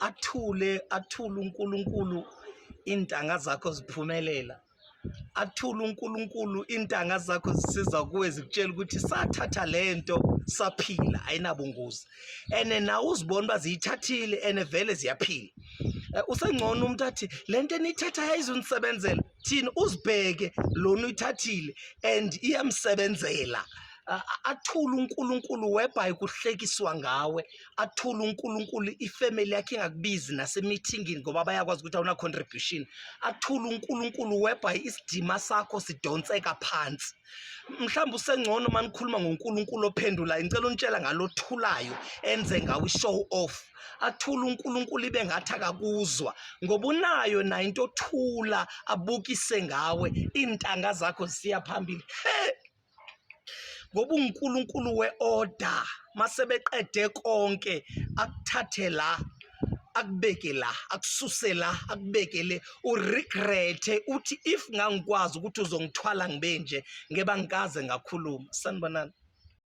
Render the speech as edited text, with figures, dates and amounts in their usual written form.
Athule, athule uNkulunkulu, intanga zakho ziphumelela. Athule uNkulunkulu, intanga zakho zisiza kuwe, zikutshela ukuthi sathatha lento saphila, ayinabungozi. Ene nawe uzibona uba ziyithathile, ene vele ziyaphila. Usengcono umuntu athi lento eniyithatha yayizonisebenzela, thina uzibheke lona uyithathile and iyamsebenzela. Athule uNkulunkulu whereby kuhlekiswa ngawe, athule uNkulunkulu ifamily yakhe ingakubizi nasemithingini ngoba bayakwazi ukuthi awuna contribution. Athule uNkulunkulu whereby isidima sakho sidonseka phansi. Mhlawumbe usengcono uma nikhuluma ngoNkulunkulu ophendulayo, ngicela unitshela ngalothulayo enze ngawo i-show off. Athule uNkulunkulu ibe ngathi akakuzwa ngoba unayo nayo into othula abukise ngawe, iy'ntanga zakho zisiya phambili. He! Ngoba uNkulunkulu we-order, masebeqede konke akuthathe la, akubeke la, akususe la, akubeke le, uregrete uthi if ngangikwazi ukuthi uzongithwala ngibe nje, ngeba ngikaze ngakhuluma. Sanibonani.